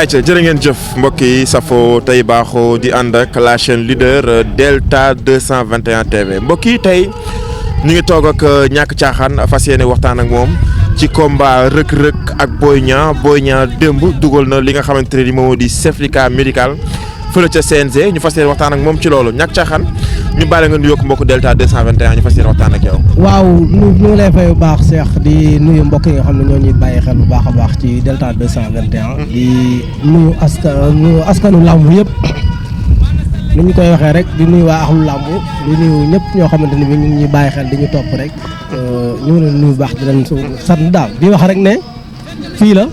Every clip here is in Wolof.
ayca jërë ngeen jëf mbokk yi safo tey baaxoo di ànd ak la chaîne leader Delta 221 TV mbokk yi tey ñu ngi toog ak ñàkk caaxaan fas yéene waxtaan ak moom ci combat Reug Reug ak Boy Niang démb dugal na li nga xamante ne moom di certificat médical fële ca CNG ñu fas yéene waxtaan ak moom ci loolu ñàkk caaxaan ñu bàyyi nga nuyoog mbokk Delta 221 ñu fas yéene waxtaan ak yow. waaw ñu ngi lay fay bu baax Cheikh di nuyu mbokk yi nga xam ne ñoo ñuy bàyyi xel bu baax a baax ci Delta 221. di nuyu askanu làmb yëpp ni ñu koy waxee rek di nuyu waa axlu làmb di nuyu ñëpp ñoo xamante ni bi ñu ngi ñuy bàyyi xel di ñu topp rek ñu ngi leen nuyu bu baax di leen sant daal di wax rek ne fii la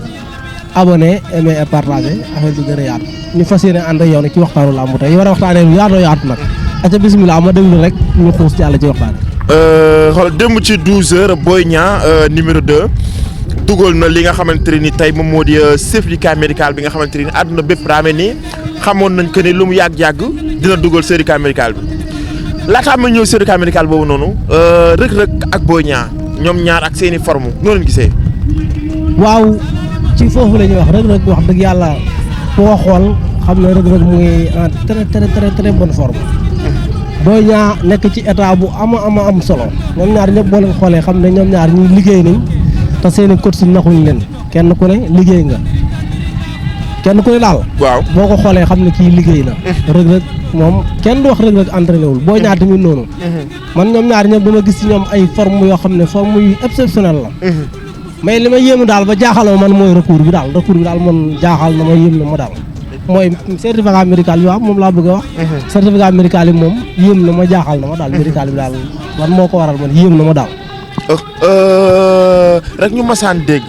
abonné aimé et partagé affaire bi gën a yaatu ñu fas yéene ànd ak yow nag ci waxtaanu làmb tey war a waxtaanee lu yaatu nag. aca bismillah ma déglu rek ñu xuus jàll ci waxtaan. xool démb ci 12h Boy Niang numéro 2 dugal na li nga xamante ne ni tey moom moo di certificat médical bi nga xamante ne ni àdduna bépp daa mel ni xamoon nañ que ni lu mu yàgg-yàgg dina dugal certificat médical bi laataa ma ñëw certificat médical boobu noonu Reug Reug ak Boy Niang ñoom ñaar ak seeni forme noo leen gisee. waaw ci foofu la ñuy wax Reug Reug wax dëgg yàlla foo xool xam ne Reug Reug mu ngi en très bonne forme. Boy Niang nekk ci état bu am solo ñoom ñaar ñëpp boo leen xoolee xam ne ñoom ñaar ñi liggéey nañ te seeni coach si naxuñ leen kenn ku ne liggéey nga kenn ku ne daal. waaw boo ko xoolee xam ne kii liggéey na. Reug Reug moom kenn du wax Reug Reug entraîné wul Boy Niang tamit noonu. man ñoom ñaar ñëpp dama gis ci ñoom ay forme yoo xam ne forme yu exceptionnel la. mais li ma yéemu daal ba jaaxaloo man mooy recours bi daal man jaaxal na ma yéem na ma daal. mooy certificat médical bi waaw moom laa bëgg a wax. certificat médical yi moom yéem na ma jaaxal na ma daal médical bi daal man moo ko waral man yéem na ma daal. rek ñu masaan dégg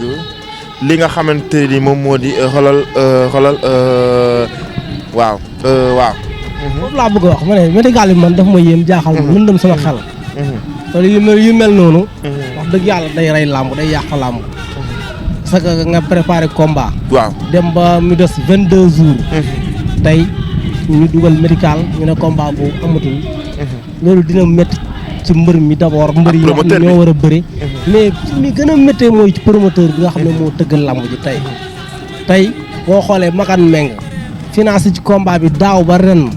li nga xamante ni moom moo di xolal waaw. foofu laa bëgg a wax ma ne médical bi man daf ma yéem jaaxal ma lëndëm sama xel. te yu mel noonu. wax dëgg yàlla day rey làmb day yàq làmb. parce que nga préparé combat. waaw dem ba mu des 22 jours. tey ñu dugal médical ñu ne combat boobu amatul. loolu dina métti ci mbër mi d'abord mbër yi nga xam ne ñoo war a bëri. mais li gën a méttee mooy ci promoteur bi nga xam ne moo tëggal làmb ji tey boo xoolee Makan Meng financé ci combat bi daaw ba ren.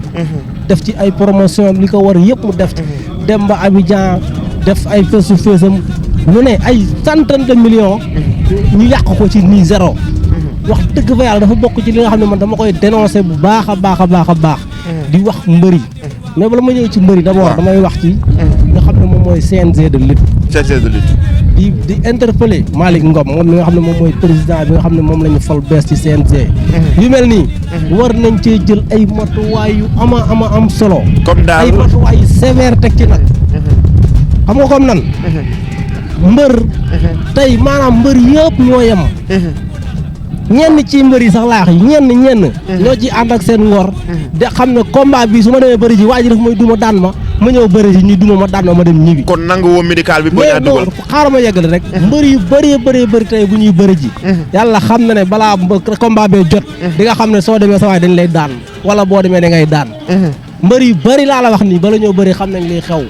def ci ay promotion li ko war yëpp mu def ci. dem ba Abidjan def ay feesam lu ne ay centaine de millions. ñu yàq ko ci nii zéro. wax dëgg fa yàlla dafa bokk ci li nga xam ne man dama koy dénoncer bu baax a baax. di wax mbëri mais bala ma ñëw ci mbëri d'abord damay wax ci. nga xam ne moom mooy CNG de lutte. CNG de lutte. di interpeller Malick Ngom moom mi nga xam ne moom mooy président bi nga xam ne moom la ñu fal bees ci CNG. yu mel nii. war nañ cee jël ay matuwaay yu am solo. comme daal ay matuwaay yu sévère teg ci nag. xam nga comme nan. mbër tey maanaam mbër yëpp ñoo yem. ñenn ci mbër yi sax laax yi ñenn ñoo ci ànd ak seen ngor de xam ne combat bi su ma demee bëri ji waa ji daf mooy duma daan ma ñëw bëri ji ñu duma ma daan ma dem ñibbi. kon nangu woo médical bi boo ñaa dugal xaaral ma yeggale rek mbër yu bëri tey bu ñuy bëri ji yàlla xam na ne balaa combat bee jot di nga xam ne soo demee sa waay dañ lay daan wala boo demee da ngay daan mbër yu bëri laa la wax nii bala ñoo bëri xam nañ liy xew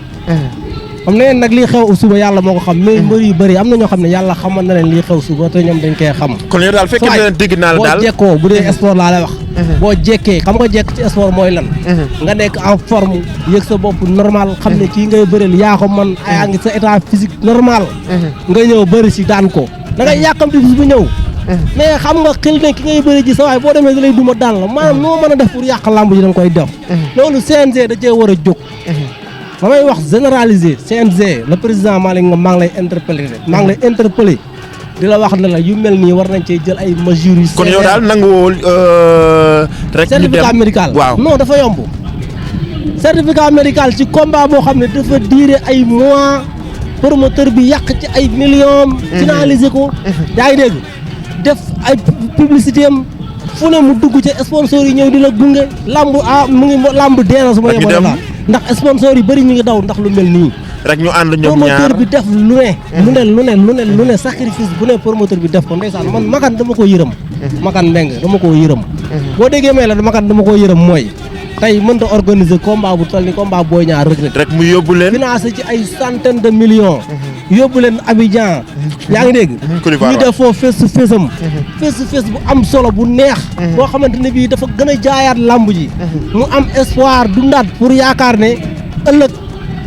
xam ne nag lii xew suba yàlla moo ko xam mais mbër yu bëri am na ñoo xam ne yàlla xamal na leen lii xew suba te ñoom dañ koy xam. kon yow daal fekkee na dégg naa la daal boo jekkoo bu dee sport laa lay wax. boo jekkee xam nga jekk ci sport mooy lan. nga nekk en forme yëg sa bopp normal xam ne kii ngay bëreel yaa ko man yaa ngi sa état physique normal. nga ñëw bëri si daan ko da ngay yàkkamti bis bu ñëw. mais xam nga xel ne ki ngay bëri ji sa waay boo demee da lay duma daan la maanaam noo mën a def pour yàq làmb ji da nga koy def. loolu CNG da cee war a jóg. damay wax généraliser CNG le président Malick nga maa ngi lay interpellé di la wax ne la yu mel nii war nañ cee jël ay mesures yu. kon yow daal nanguwoo rek ñu dem certificat médical. waaw non dafa yomb. certificat médical ci combat boo xam ne dafa durer ay mois promoteur bi yàq ci ay millions. finaliser ko. yaa ngi dégg def ay publicité am fu ne mu dugg ci sponsor yi ñëw di la gunge mu ngi lamb deena su ma yemoon la ndax sponsor yi bëri ñu ngi daw ndax lu mel nii. rek ñu ànd ñoom ñaar promoteur bi def lu ne sacrifice bu ne promoteur bi def ko ndeysaan man Makan dama ko yërëm. Makan Mbeng dama koo yërëm. boo déggee may la Makan dama koo yërëm mooy tey mënta organiser combat bu toll ni combat Boy Niang Reug Reug rek mu yóbbu leen financé ci ay centaine de millions. yóbbu leen Abidjan. yaa ngi dégg. ñu def foofu face to face am. face to face bu am solo bu neex. boo xamante ne bii dafa gën a jaayaat làmb ji. mu am espoir dundaat pour yaakaar ne ëllëg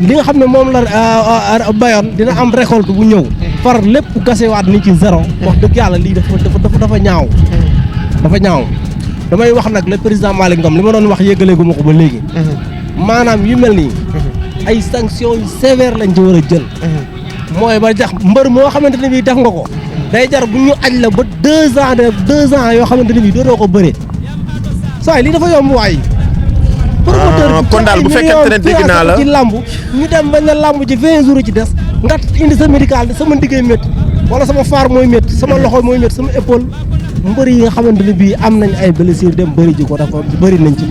li nga xam ne moom la bayoon dina am récolte bu ñëw. far lépp gasewaat ni ci zéro. wax dëgg yàlla lii dafa ñaaw. dafa ñaaw damay wax nag le président Malick Ngom li ma doon wax yëggaleegu ma ko ba léegi. maanaam yu mel nii. ay sanctions yu sévères lañ ci war a jël. mooy ba jax mbër moo xamante ne bii def nga ko. day jar bu ñu aj la ba 2 ans yoo xamante ne bii dootoo ko bëree. saa yi lii dafa yomb waay. promoteur kon daal bu fekkente ne dégg naa la ci lamb ñu dem bañ la lamb ci 20 jours ci des nga indi sa médical sama ndiggéey métti wala sama faar mooy métti sama loxo mooy métti sama épaule mbër yi nga xamante ne bii am nañ ay blessure dem bëri ji ko dafa bëri nañ ci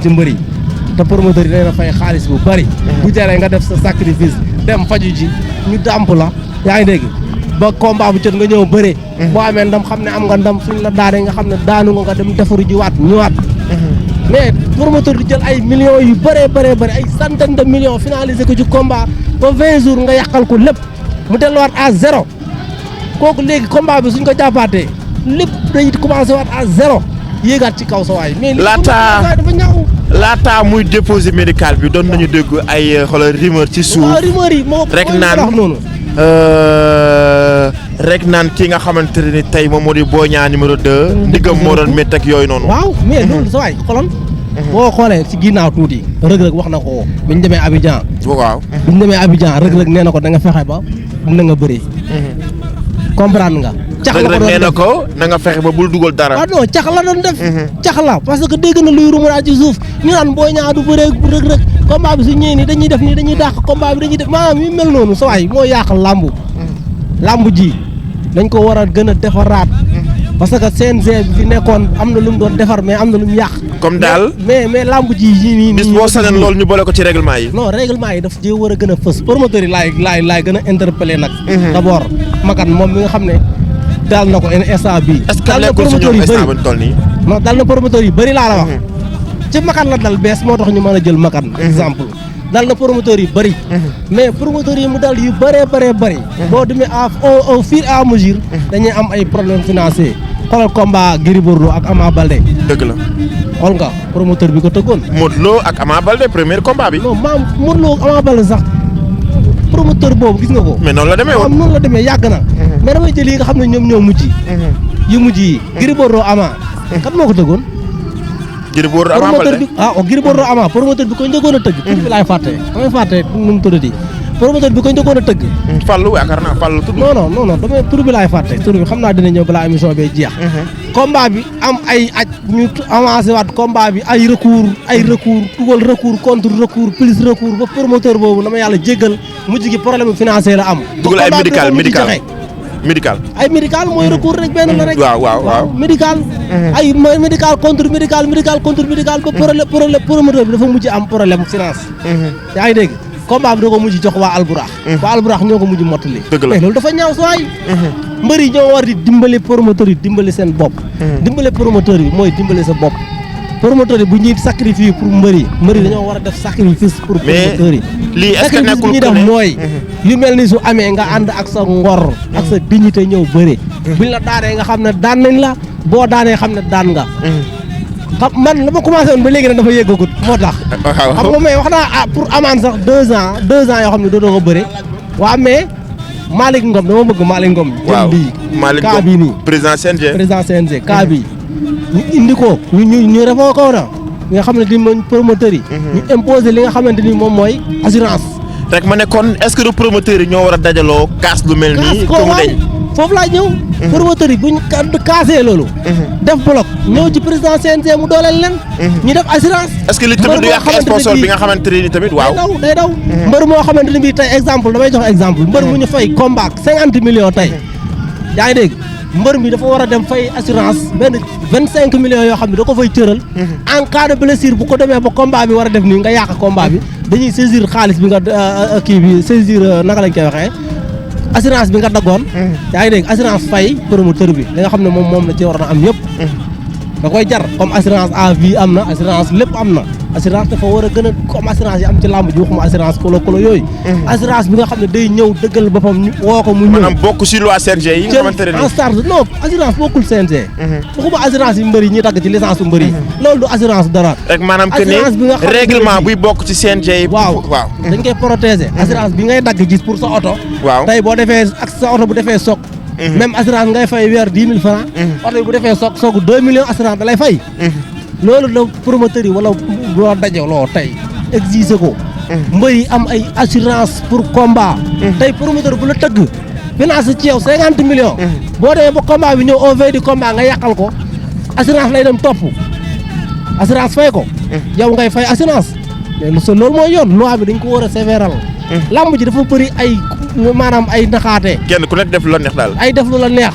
mbër yi te promoteur yi dana fay xaalis bu bëri bu jaree nga def sa sacrifice dem faju ji ñu dàmp la yaa ngi dégg ba combat bu jot nga ñëw bëre boo amee ndam xam ne am nga ndam suñ la daanee nga xam ne daanu nga dem defaru ji waat ñëwaat mais promoteur di jël ay millions yu bëree ay centaine de millions finalisé ko ci combat ba 20 jours nga yàqal ko lépp mu delluwaat à zéro kooku léegi combat bi suñ ko jàppaatee lépp dañuy commencé waat à zéro yéegaat ci kaw sa waay mais dafa ñaaw laata muy déposé médical bi doon nañu dégg ay xoolal rumeur ci suuf rumeur yi moo rek naan noonu rek naan kii nga xamante ne tey moom moo di Boy Niang numéro 2 ndigam moo doon métti ak yooyu noonu. waaw mais loolu sa waay xoolal. boo xoolee ci ginnaaw tuuti. Reug wax na ko bi ñu demee Abidjan. waaw. bi ñu demee Abidjan Reug nee na ko da nga fexe ba na nga bëri. comprendre nga. cax la ko doon def nee na ko na nga fexe ba bul dugal dara. ah non cax la doon def. cax la parce que dégg na luy rumeur ci suuf ñu naan Boy Niang du bëree Reug combat bi su ñëwee nii dañuy def nii dañuy dàq combat bi dañuy def maanaam yu mel noonu sa waay moo yàqal làmbu. làmb ji dañ ko war a gën a defaraat. parce que CNG bi fi nekkoon am na lu mu doon defar mais am na lu mu yàq. comme daal mais làmb ji yii nii. bis boo sañoon loolu ñu boole ko ci règlement yi. non règlement yi daf cee war a gën a fës promoteur yi laay gën a interpellé nag. d'abord Makan moom mi nga xam ne daal na ko instant bii. est-ce que nekkul si ñoom instant bi toll nii. non dal na promoteur yu bëri laa la wax. ci Makan la dal bees moo tax ñu mën a jël Makan. exemple dal na promoteur yu bëri. mais promoteur yi mu dal yu bëree bëri. boo demee au fur et à mesure. dañuy am ay problèmes financiers. xoolal combat Gris Bordeaux ak Ama Baldé. dëgg la. xool nga promoteur bi ko tëggoon. Modou Lo ak Ama Baldé premier combat bi. non Modou Lo ak Ama Baldé sax promoteur boobu gis nga ko. mais noonu la demee woon noonu la demee yàgg na. mais damay jël yi nga xam ne ñoom ñoo mujj. yu mujj yi. Gris Bordeaux Ama. kat moo ko tëggoon. Gris Bordeaux Ama Baldé Gris Bordeaux Ama promoteur bi ko njëkkoon a tëgg. tur bi laay fàtte damay fàtte nu mu tuddati. promoteur bi ko njëkkoon a tëgg. Fallou yaakaar naa Fallou tudd. non damay tur bi laay fàtte tur bi xam naa dina ñëw balaa émission bee jeex. combat bi am ay aj ñu avancé waat combat bi ay recours dugal recours contre recours plus recours ba promoteur boobu na ma yàlla jéggal mujj gi problème financier la am. dugal ay médical ay médical mooy recours rek benn la rek. waaw médical. ay médical contre médical ba promoteur bi dafa mujj am problème finance. yaa ngi dégg. combat bi da ko mujj jox waa Alburax. waa Alburax ñoo ko mujj mottali. dëgg la mais loolu dafa ñaaw sooy. mbër yi ñoo war di dimbali promoteur yi dimbali seen bopp. dimbali promoteur yi mooy dimbali sa bopp. promoteur yi bu ñuy sacrifice pour mbër yi dañoo war a def sacrifice pour promoteur yi. lii est-ce que nekkul ñuy def mooy. yu mel ni su amee nga ànd ak sa ngor. ak sa dignité ñëw bëre. buñ la daanee nga xam ne daan nañ la boo daanee xam ne daan nga. xam man la ma commencé woon ba léegi nag dafa yeggagut moo tax. xam nga mais wax naa pour amaan sax 2 ans yoo xam ne dootoo ko bëre. waaw mais Malick Ngom dama bëgg Malick Ngom. waaw Malick Ngom cas bii nii. président CNG cas bii. ñu indi ko ñu refoo ko na nga xam ne di mooy promoteur yi. ñu imposer li nga xamante ni moom mooy assurance. rek ma ne kon est-ce que promoteur yi ñoo war a dajaloo kaas lu mel nii. kaas ko foofu laa ñëw. promoteur yi buñ kaasee loolu. def bloc ñëw ci président CNG mu dooleel leen. ñu def assurance. est-ce que li tamit du yàq sponsor bi nga xamante ne tamit waaw. day daw mbër moo xamante ne bii tey exemple damay jox exemple. mbër mu ñu fay combat 50 millions tey. yaa ngi dégg mbër mi dafa war a dem fay assurance benn 25 millions yoo xam ne da ko fay cëral. en cas de blessure bu ko demee ba combat bi war a def nii nga yàq combat bi dañuy saisir xaalis bi nga kii bi saisir naka lañ koy waxee. assurance bi nga daggoon. yaa ngi dégg assurance fay promoteur bi li nga xam ne moom la ci war na am yëpp. da koy jar comme assurance à vie am na assurance lépp am na. assurance dafa war a gën a comme assurance yi am ci làmb ji waxuma assurance kolo yooyu. assurance bi nga xam ne day ñëw dëggal boppam ñu woo ko mu ñëw. maanaam bokk si loi CNG yi nga xamante ne en charge non assurance bokkul CNG. waxuma assurance yi mbër yi ñuy tagg ci licence bu mbër yi. loolu du assurance dara. rek maanaam que ne règlement buy bokk ci CNG yi. waaw dañ koy protéger. assurance bi ngay dagg gis pour sa oto. waaw tey boo defee ak sa oto bu defee soog. même assurance ngay fay weer 10 000 francs. oto yi bu defee soog 2 millions assurance da lay fay. loolu la promoteur yi wala loo dajaloo tey exiger ko. mbër yi am ay assurance pour combat. tey promoteur bu la tëgg. finance ci yow 50 millions. boo demee ba combat bi ñëw au veille du combat nga yàqal ko. assurance lay dem topp. assurance fay ko. yow ngay fay assurance. mais loolu mooy yoon loi bi dañ ko war a sévéral. lamb ji dafa bëri ay maanaam ay naxaate. kenn ku nekk def lu la neex daal. ay def lu la neex.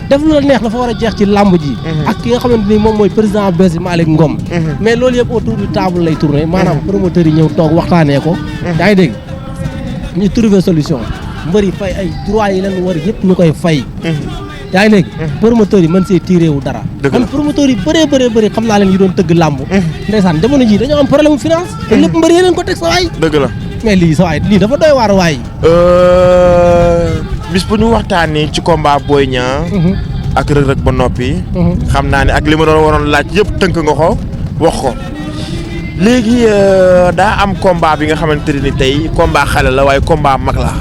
def lu la neex dafa war a jeex ci lamb ji. ak ki nga xamante ni moom mooy président bees bi Malick Ngom. mais loolu yëpp autour du table lay tourner maanaam promoteurs yi ñëw toog waxtaanee ko. yaa ngi dégg ñu trouver solution. mbër yi fay ay droits yi leen war yëpp ñu koy fay. yaa ngi dégg promoteurs yi mën see tiré wu dara. man promoteurs yi bëree xam naa leen yi doon tëgg lamb. ndeysaan jamono ji dañoo am problème finance. te lépp mbër yi leen ko teg sa waay. dëgg la. mais lii sa waay lii dafa doy waar waay. bis bu ñu waxtaanee ci combat Boy Niang ak Reug Reug ba noppi. xam naa ne ak li ma doon waroon laaj yëpp tënk nga ko wax ko. léegi daa am combat bi nga xamante ne ni tey combat xale la waaye combat mag la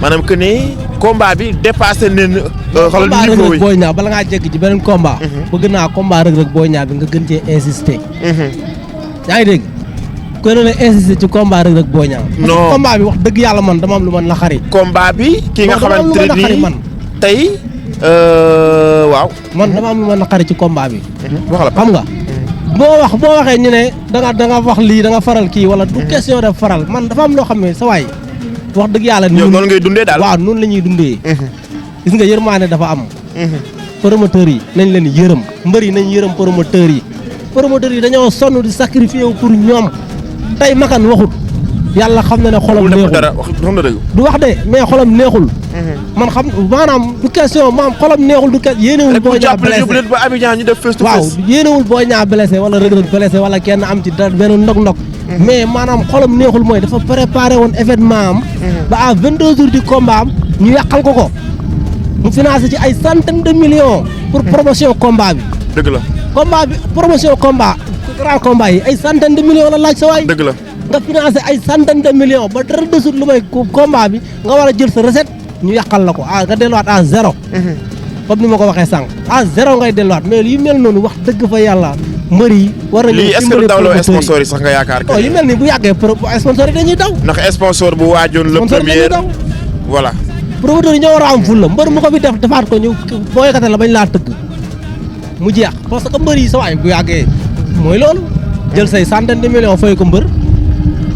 maanaam que ni combat bi dépassé nañ. xoolal niveau yi Boy Niang bala ngaa jéggi ci beneen combat. bëgg naa combat Reug Reug Boy Niang bi nga gën cee insister. yaa ngi dégg. ko ne insister ci combat Reug Reug Boy Niang. non parce que combat bi wax dëgg yàlla man dama am lu man la xari. combat bi ki nga xamante ne nii tey waaw. man dama am lu man la xari ci combat bi. wax la xam nga. boo waxee ñu ne da nga wax lii da nga faral kii wala du question de faral man dafa am loo xam ne sa waay wax dëgg yàlla. yow noonu ngay dundee daal waaw noonu la ñuy dundee. gis nga yërmaane dafa am. promoteurs yi nañ leen yërëm mbër yi nañ yërëm promoteurs yi. promoteurs yi dañoo sonn di sacrifier wu pour ñoom tey makan waxut yàlla xam na ne xolam neexul dara wax na dëgg du wax de mais xolam neexul. man xam maanaam du question maanaam xolam neexul du question yéenewul Boy Niang blessé ba Abidjan ñu def face to face. waaw yéenewul Boy Niang blessé wala Reug Reug blessé wala kenn am ci dara benn ndog-ndog. mais maanaam xolam neexul mooy dafa préparé woon événement am. ba à 22 jours du combat am ñu yàqal ko. mu financé ci ay centaines de millions. pour promotion combat bi. dëgg la. combat bi promotion combat grand combat yi ay centaines de millions la laaj sa waay. dëgg la nga financé ay centaines de millions ba dara desut lu may combat bi nga war a jël sa recette ñu yàqal la ko nga delluwaat à zéro. comme ni ma ko waxee sànq à zéro ngay delluwaat mais yu mel noonu wax dëgg fa yàlla mbër yi. war nañu lii est-ce que dawloo sponsor yi sax nga yaakaar. non yu mel ni bu yàggee sponsor yi dañuy daw. ndax sponsor bu waajoon le premier voilà. promoteur yi ñoo war a am ful la mbër mu ko fi defaat ko ñu booykate la bañ laa tëgg mu jeex parce que mbër yi sa waay bu yàggee mooy loolu jël say centaine de millions fay ko mbër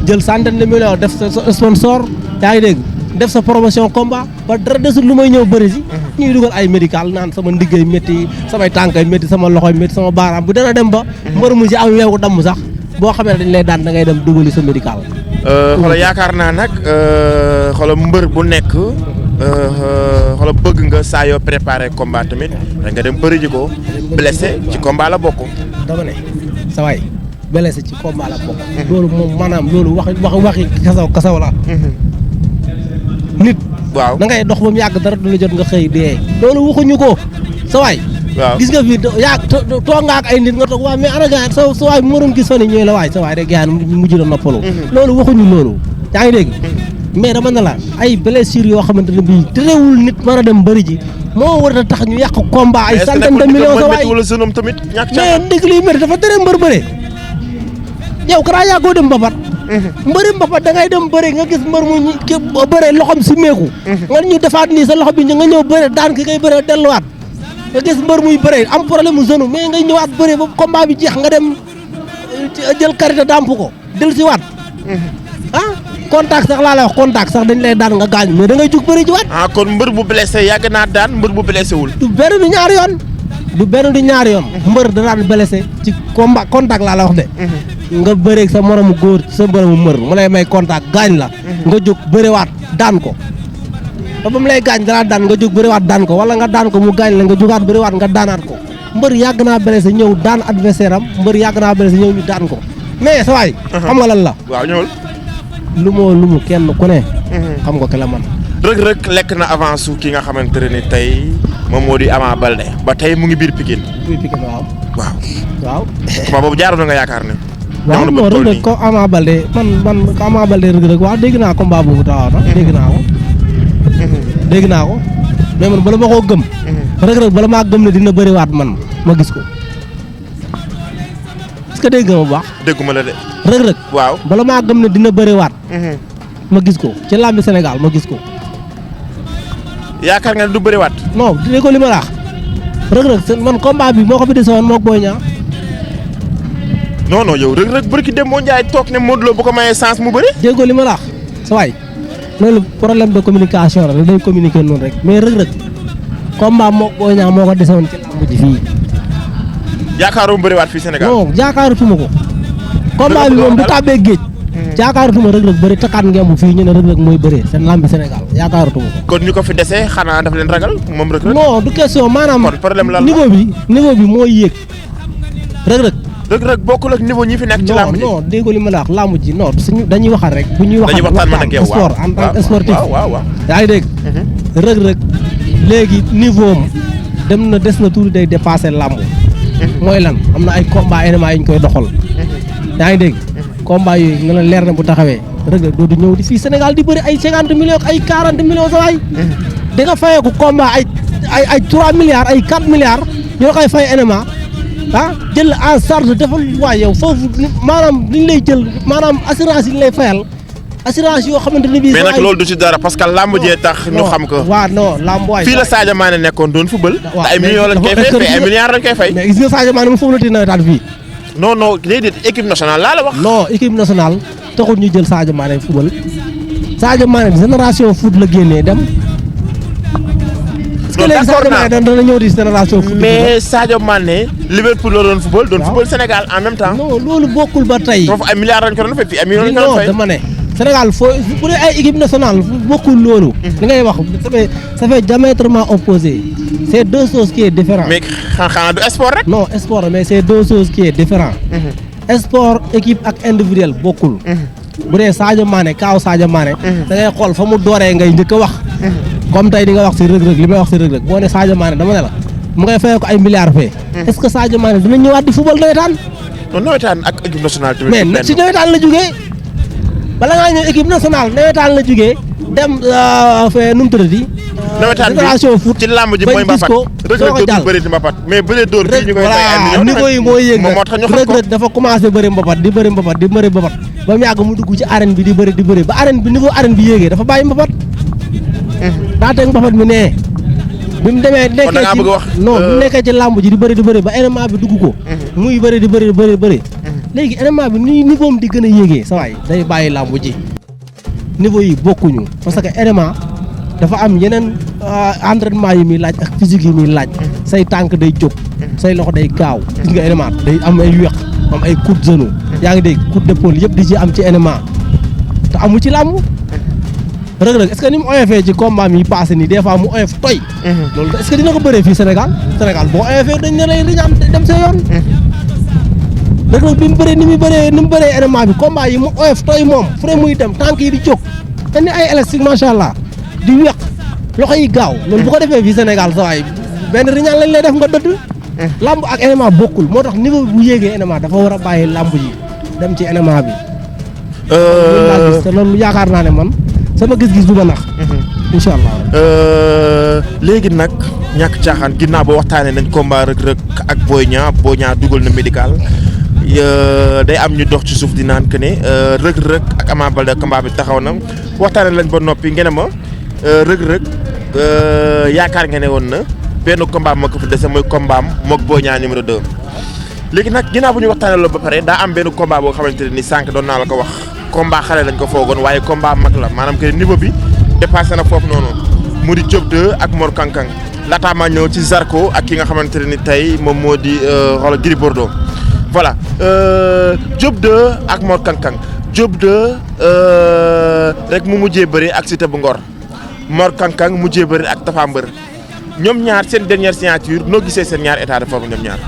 jël centaine de millions def sa sponsor yaa ngi dégg def sa promotion combat ba dara desul lu may ñëw bëri si ñuy dugal ay médical naan sama ndiggay métti samay tànkay métti sama loxoy métti sama baaraam bu dana dem ba mbër mu si am weewu damm sax boo xamee ne dañ lay daan da ngay dem dugali sa médical. xoolal yaakaar naa nag xoolal mbër bu nekk xoolal bëgg nga saa yoo préparé combat tamit da nga dem bëri ji ko blessé ci combat la bokk. dama ne sa waay blessé ci combat la bokk. loolu moom maanaam loolu waxi kasaw la. nit. waaw da ngay dox ba mu yàgg dara du la jot nga xëy dee. loolu waxuñu ko sa waay. waaw gis nga fi toog nga ak ay nit nga toog waaw mais ana gars sa waay bu ma doon gis fan yii ñooy la waay sa waay rek gars yi mujj na noppalu. loolu waxuñu loolu. yaa ngi dégg mais dama ne la ay blessures yoo xamante ne bii terewul nit mën a dem bëri ji moo war a tax ñu yàq combat ay centaine de millions sa waay wala jeune tamit ñàkk mais ndig liy métti dafa tere mbër bëre yow karaa yàggoo dem mbapat mbëri mbapat da ngay dem bëre nga gis mbër mu bëre loxom si meeku nga ñu defaat nii sa loxo bi nga ñëw bëre daan ki ngay bëre delluwaat nga gis mbër muy bëre am problème mu jeune mais ngay ñëwaat bëre ba combat bi jeex nga dem jël karité damp ko del si waat contact sax laa lay wax contact sax dañ lay daan nga gaañ mais da ngay jug bëri ji waat. kon mbër bu blessé yàgg naa daan mbër bu blessé wul. du benn du ñaari yoon. du benn du ñaari yoon. mbër da daan blessé ci combat contact laa la wax de. nga bëreeg sa moromu góor sa moromu mbër mu lay may contact gaañ la. nga jóg bëriwaat daan ko. te ba mu lay gaañ dalaa daan nga jóg bëriwaat daan ko wala nga daan ko mu gaañ la nga jógaat bëriwaat nga daanaat ko mbër yàgg naa blessé ñëw daan adversaire am mbër yàgg naa blessé ñëw ñu daan ko mais sa waay. xam nga lan la. waaw ñëwal. lu mu kenn ku ne. xam nga ki la man. Reug Reug lekk na avance su ki nga xamante ne ni tey moom moo di Ama Baldé ba tey mu ngi biir Pikine. biir Pikine waaw. waaw. waaw boobu jaaroon na nga yaakaar ne. waaw non Reug Reug ko Ama Baldé man Ama Baldé Reug Reug waaw dégg naa combat boobu taxaw na dégg naa ko. dégg naa ko mais man bala ma koo gëm. Reug Reug bala maa gëm ne dina bëriwaat man ma gis ko. est-ce que dégg nga ma bu baax. dégguma la de. Reug Reug. waaw bala maa gëm ne dina bëriwaat. ma gis ko ci làmbi Sénégal ma gis ko. yaakaar nga ne du bëriwaat. non dinañ ko li ma la wax. Reug Reug man combat bi moo ko fi desewoon moog Boy Niang. non yow Reug Reug bëri ki dem moo Ndiaye toog ne Modou Lo bu ko mayee chance mu bëri. dégg ko li ma la wax sa waay loolu problème de communication la day communiquer noonu rek mais Reug Reug combat moog Boy Niang moo ko desewoon ci làmb ji fii. yaakaaroo mu bëriwaat fii Sénégal. non yaakaaratuma ko. combat bi moom du tàbbee géej. yaakaaratuma Reug Reug bëri takkaat ngemb fii ñu ne Reug Reug mooy bëree seen lambi Sénégal yaakaaratuma ko. kon ñu ko fi dese xanaa daf leen ragal moom Reug Reug. non du question maanaam. kon problème lan la niveau bi mooy yéeg. Reug Reug. Reug Reug bokkul ak niveau ñi fi nekk ci lamb ji. non dégg li ma la wax lamb ji non suñu dañuy waxal rek. bu ñuy waxtaan man ak yow sport en tant que sportif. waaw yaa ngi dégg. Reug Reug léegi niveau am dem na des na tuuti day dépassé lamb. mooy lan am na ay combat éléments yi ñu koy doxal. yaa ngi dégg. combat yooyu nga la leer na bu taxawee Reug Reug doo di ñëw di fii Sénégal di bëri ay 50 millions ay 40 millions sa waay. di nga fayeeku combat ay 3 milliards ay 4 milliards ñoo koy fay élément jël en charge defal waay yow foofu maanaam li ñu lay jël maanaam assurance yi ñu lay fayal assurance yoo xamante ne bii. mais nag loolu du ci dara parce que lamb jee tax ñu xam ko. waaw non lamb waay fii la Sadio Mané nekkoon doon football. waaw ay millions lañ koy fay ay milliards lañ koy fay. mais gis nga Sadio Mané mu foofu la tee nawetaan fii. non déedéet équipe nationale laa la wax. non équipe nationale taxul ñu jël Sadio Mané football Sadio Mané génération foot la génnee dem. non d'accord naa dana ñëw di génération foot. mais Sadio Mané Liverpool la doon football Sénégal en même temps. non loolu bokkul ba tey. foofu ay milliards lañ ko doon fay fii ay millions lañ ko doon fay. dama ne Sénégal foo bu dee ay équipe nationale bokkul loolu. li ngay wax ça fait diamétralement opposé. c'est deux choses qui est différent. mais xanaa du sport rek. non sport mais c'est deux choses qui est différent. sport équipe ak individuel bokkul. bu dee Sadio Mané kaaw Sadio Mané. da ngay xool fa mu dooree ngay njëkk a wax. comme tey di nga wax si Reug Reug li may wax si Reug Reug boo ne Sadio Mané dama ne la mu ngay fayee ko ay milliards fee. est-ce que Sadio Mané dina ñëwaat di football nawetaan. non nawetaan ak équipe nationale tamit. mais si nawetaan la jugee bala ngaa ñëw équipe nationale nawetaan la jugee dem fee nu mu tëddati. nawetaan bi génération foot ci làmb ji mooy mbapat Reug Reug dootul bëri di mbapat mais bëree dóor fii ñu koy fay ay millions niveau yi mooy yéeg moom moo tax ñu xam Reug ko Reug dafa commencé bëri mbapat di bëri mbapat ba mu yàgg mu dugg ci arène bi di bëri ba arène bi niveau arène bi yéegee dafa bàyyi mbapat. daa teg mbapat mi nee bi mu demee nekkee ci bëgg wax non bi mu nekkee ci làmb ji di bëri ba élément bi dugg ko. muy bëri di bëri léegi élément bi ni niveau am di gën a yéegee sa waay day bàyyi làmb ji niveau yi bokkuñu parce que élément dafa am yeneen entraînement yi muy laaj ak physique yi muy laaj say tànk day jóg say loxo day gaaw gis nga élément day am ay weq am ay coup de genou yaa ngi dégg coup d'épaule yëpp di ci am ci élément te amu ci làmb. Reug Reug est-ce que ni mu oyofee ci combat mi passé nii des fois mu oyof toy. loolu est-ce que dina ko bëree fii Sénégal boo oyofee dañ ne lay riñaan dem sa yoon. Reug Reug bi mu bëree ni mu bëree élément bi combat yi mu oyof toy moom fu ne muy dem tànk yi di jóg dañ ne ay élastique macha allah di weq loxo yi gaaw loolu bu ko defee fii Sénégal sa waay benn riñaan lañ lay def nga dëdd. lamb ak élément bokkul moo tax niveau bu yéegee élément dafa war a bàyyi lamb ji dem ci élément bi. te loolu yaakaar naa ne man. sama gis-gis du ma nax. incha allah. léegi nag ñàkk caaxaan ginnaaw ba waxtaanee nañ combat Reug Reug ak Boy Niang dugal na médical day am ñu dox ci suuf di naan que ne Reug Reug ak Ama Baldé combat bi taxaw na waxtaanee lañ ba noppi ngeen ma Reug Reug yaakaar nga ne woon na benn combat moo ko fi dese mooy combat am moog Boy Niang numéro 2. léegi nag ginnaaw bu ñu waxtaanee loolu ba pare daa am benn combat boo xamante ne ni sànq doon naa la ko wax. combat xale lañ ko foogoon waaye combat mag la maanaam que niveau bi dépassé na foofu noonu mu di Diop 2 ak Mor Kankang laataa maa ñëw ci Zarko ak ki nga xamante ne ni tey moom moo di xoolal Gris Bordeaux voilà Diop 2 ak Mor Kankang Diop 2 rek mu mujjee bëri ak Cité bu Ngor Mor Kankang mujjee bëri ak Tafa Mbër ñoom ñaar seen dernière signature noo gisee seen ñaar état de forme ñoom ñaar.